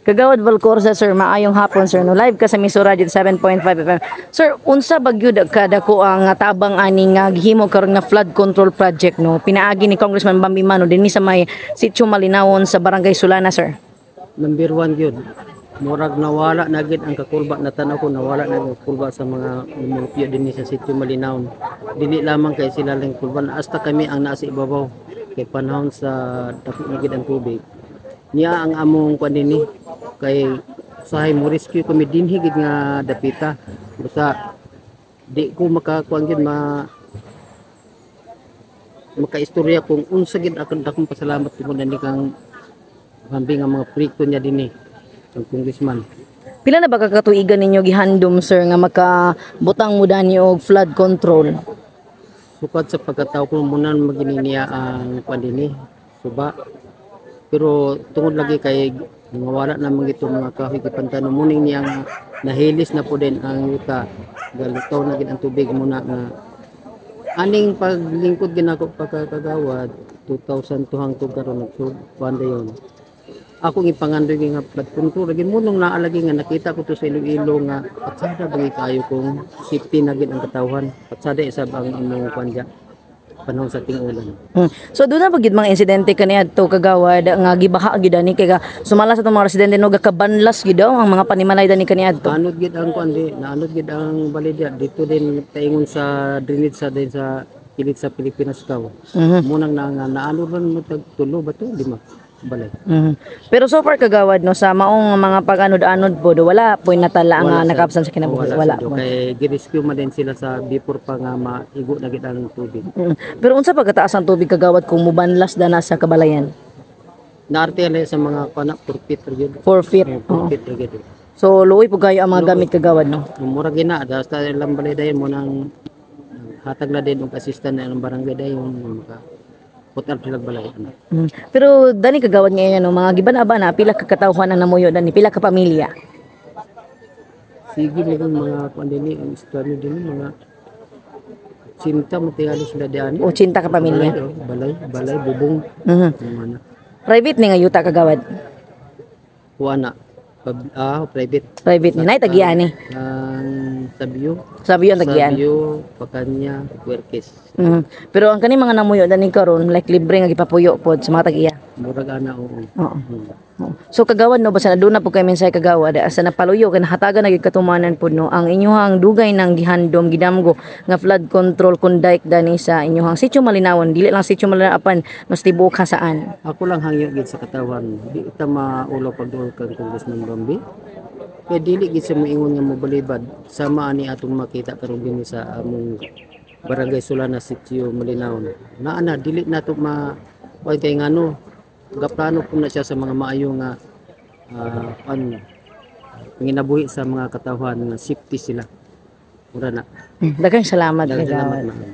Kagawad Valcorza, sir, maayong hapon, sir. No, live ka sa Miso Radio 7.5 FM. Sir, unsa ba gyud kadako ang tabang ani nga gihimo karon nga flood control project, no? Pinaagi ni Congressman Bambi Mano dinhi sa may Sitio Malinawon sa Barangay Solana, sir. Number one gyud. Murag nawala na gid ang kakulba, na tanaw ko nawala na ang kakulba sa mga lumulupyo dinhi sa Sitio Malinawon. Dili lamang kay sila lang kulba, hasta kami ang naa sa ibabaw kay panahon sa dako na gid ang tubig. Niya ang among kuan dinhi kay usahay mo rescue kami dinhi gid nga dapita. Basta di ko makakuan gid, makaistorya kung unsa gid akong dakong pasalamat tungod ani kang hambing ang mga proyekto niya dinhi ang congressman. Pila na ba kakatuigan ninyo gihandom, sir, nga makabutang mo dani og flood control? Sukad sa pagkatao ko muna magini niya ang kuan dinhi suba. Pero tungod lagi kay mawala naman ito mga kahoy gipantano muning niya nga nahilis na po din ang yuta, galutaw na gid ang tubig muna nga aning paglingkod ginako pagkakagawad 2002 hangtod karon, nagsud kuan dayon. Ako gipangandoy nga flood control lagi mo nung naalagi nga nakita ko to sa Iloilo nga patsada bagi kaayo kung safety na gid ang katawhan, patsada isab ang imong kuan diya panahon sa ting-ulan. So doon na ba gid mga insidente kaniadto, kagawad, nga gibaha gid ani kay sumala sa itong mga residente, no, gakabanlas gid daw ang mga panimalay dani kaniadto? Anod gid ang kuan di, naanod gid ang balay diya dito din taingon sa drainage sa din sa kilid sa Pilipinas kaw. Munang na nga naanod ron mo tag tulo ba to lima balay. Pero so far, kagawad, no, sa maong mga pag-anod-anod po do, wala po natala nga nakapsan sa kinabuhi? Wala sa po. Kay gi-rescue man din sila sa before pa nga maigo na gid ang tubig. Pero unsa pagkataas ang tubig, kagawad, kung mubanlas dana sa kabalayan? Naarte lang sa mga kana 4 feet ra gyud. 4 feet. 4 feet ra gyud. So luoy po kayo ang mga gamit, kagawad, no? Mura gina basta ilang balay dayon mo nang hatag na din og assistant na ilang barangay dayon maka put up sila balay ano. Pero dani, kagawad, ngayon, no, mga giban-aba na pila ka katawhan ang namuyo dani, pila ka pamilya? Sige lang mga kuan dinhi ang istorya dinhi, mga sinta mo tingali sila diani. 80 ka pamilya. Balay, oh, balay, balay bubong. Mga na. Private ni nga yuta, kagawad? Kuan na. Private. Private ni nay tagian ni. Ang Sabio. Sabi ang tagian. Sabio, Pakanya, Puerques. Pero ang kani mga namuyo dani karon, like libre nga gipapuyo pod sa mga tagiya? Murag ana, oo. Oo. Oo. So kagawad, no, basta na doon na po kay mensahe, kagawad, asa napaluyo kay nahatagan na gyud katumanan pod, no, ang inyuhang dugay nang gihandom, gidamgo nga flood control kun dike dani sa inyuhang Sitio Malinawon, dili lang Sitio Malinawon apan mas tibuok Jasaan. Ako lang hangyo gid sa katawan. Di ta maulo pagduol kang Congressman Bambi. Kay dili gid sa moingon nga mobalibad sama ani atong makita karon dinhi sa among Barangay Solana, Sitio Malinawon. Naa na dili nato ma kuan kay ngano gaplano po na siya sa mga maayo nga ano panginabuhi sa mga katawhan nga safety sila. Mura na. Daghang salamat, Daghang kagawad. salamat, ma'am.